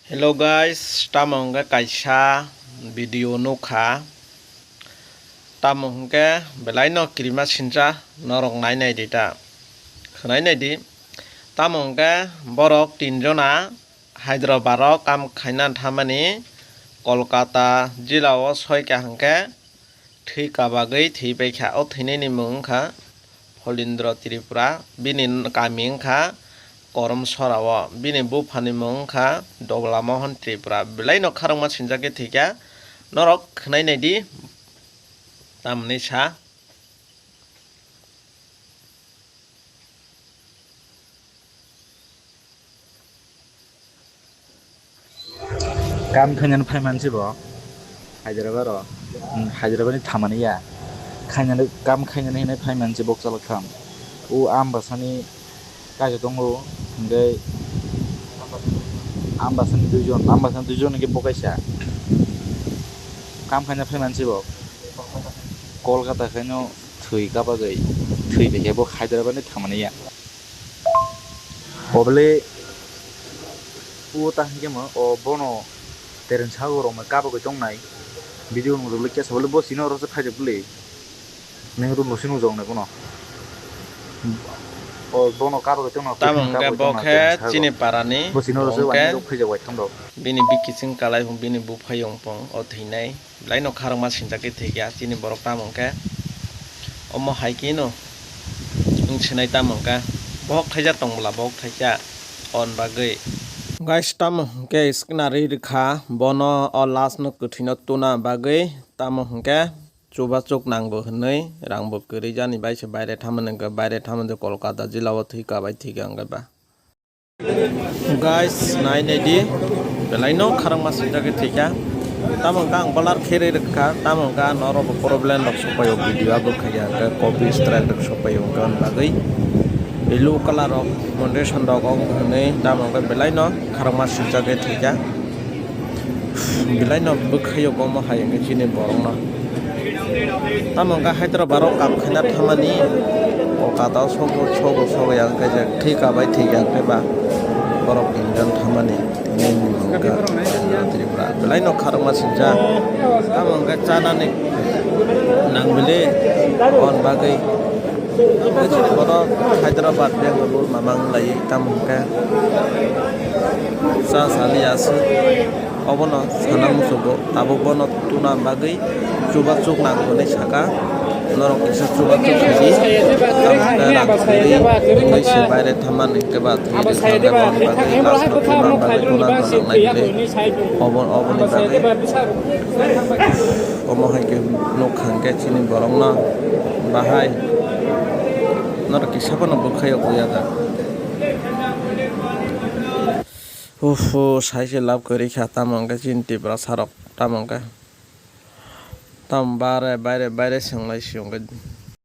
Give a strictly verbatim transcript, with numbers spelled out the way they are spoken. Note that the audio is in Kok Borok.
Hello guys, tamo hwnkhe kaisa video nukha. Tamo hwnkhe belai no kirima sincha norok nai nai di ta. Khwnai nai di. Tamo hwnkhe borok tinjona Hyderabad o kam khaina thamani Kolkata jila o soika hwnkhe thwi kabagwi thwi paikha. O thwinaini mung wngkha Pholindro Tripura, bini kami wngkha Korom Sora o, bini buphani mung wngkha Dobla Mohon Tripura. Belai no kharokma sinjak khe thwikha, norok khwnai nai di tamni sa. Kam khainani phai mansi bo Hyderabad o, hmm, Hyderabad ni thamani ya. Khainani, kam khainani hinwi phai mansi bok chalak tham. O Ambasani kaisa tongo, hwnkhe Ambasani duijon, Ambasani duijon hwnkhe bo kaisa. Kam khaina phai mansi bo Kolkata khaino thwi kabagwi, thwi paikhe bo Hyderabad ni thamani ya. Obole o ta hwnkhe mo, o bono Teren Sago rok mai kabagwi tongnai. Video nukjagwi kesa bole bo sino oro se phaijak bwle. Neng room no se nukjak nai bono. O bono kabagwi tongno. Tamo hwnkhe bo khe chini parani, bo sino oro se bo hwnkhe waini rok phaijak waitham rok. Bini bikising kalai phung bini buphai yong phung o thwinai. Belai no kharokma sinjak khe thwikha chini borok tamo hwnkhe. Omo hai khe no wng sinai tamo hwnkhe. Bohok thaijak tong bwla bohok thaijak on bagwi. Guys, tamo hwnkhe scenery rwkha bono o last no kwthwino tuna bagwi tamo hwnkhe chubachu nangbo hwnwi rangbo kwrwi jani bai se baire thamani hwnkhe baire thamani Kolkata jila o thwi kabai thwikha hwnkhe ba. Guys, nai nai di, belai no kharokma sinjak khe thwikha. Tamo hwnkhe ang blur khe rwi rwkha, tamo hwnkhe norok bo problem rok sokpaio, video upload khaikha hwnkhe copy strike rok sokpaio, hwnkhe ani bagwi blue colour rok foundation rok wng hwnwi tamo hwnkhe belai no kharokma sinjak khe thwikha. Belai no bwkhaio bomo hai hwnkhe chini borok no. Tamo hwnkhe Hyderabad o kam khaina thamani Kolkata o sogo sogo sogo ya hwnkhe je thwi kabai thwi ya hwnkhe ba borok Indian thamani thwinai ni hwnkhe Tripura belai no kharokma sinjak. Tamo hwnkhe chanani nang bili on bagwi. Tamo hwnkhe chini borok Hyderabad, Bangalore mamang lai tamo hwnkhe cha sali aswk. Obono sana muchungo tabuk bono tuna bagwi chubachu nang hwnwi saka. Norok kisa chubachu khaidi. Tamo hwnkhe rang kwrwi wngwi se baire thammani hwnkhe ba thwi rwkha hwnkhe bono bagwi last no thwiman bagwi tuna nangnai hwnwi obo, oboni bagwi. Omo hai khe nukha hwnkhe chini borokno bahai norok kisa phano bwkhaio buya da. Uff, sai se lab kwrwi kha, tamo hwnkhe chini Tiprasa rok, tamo hwnkhe. Tamo bare, baire, baire, baire se wnglai si hwnkhe.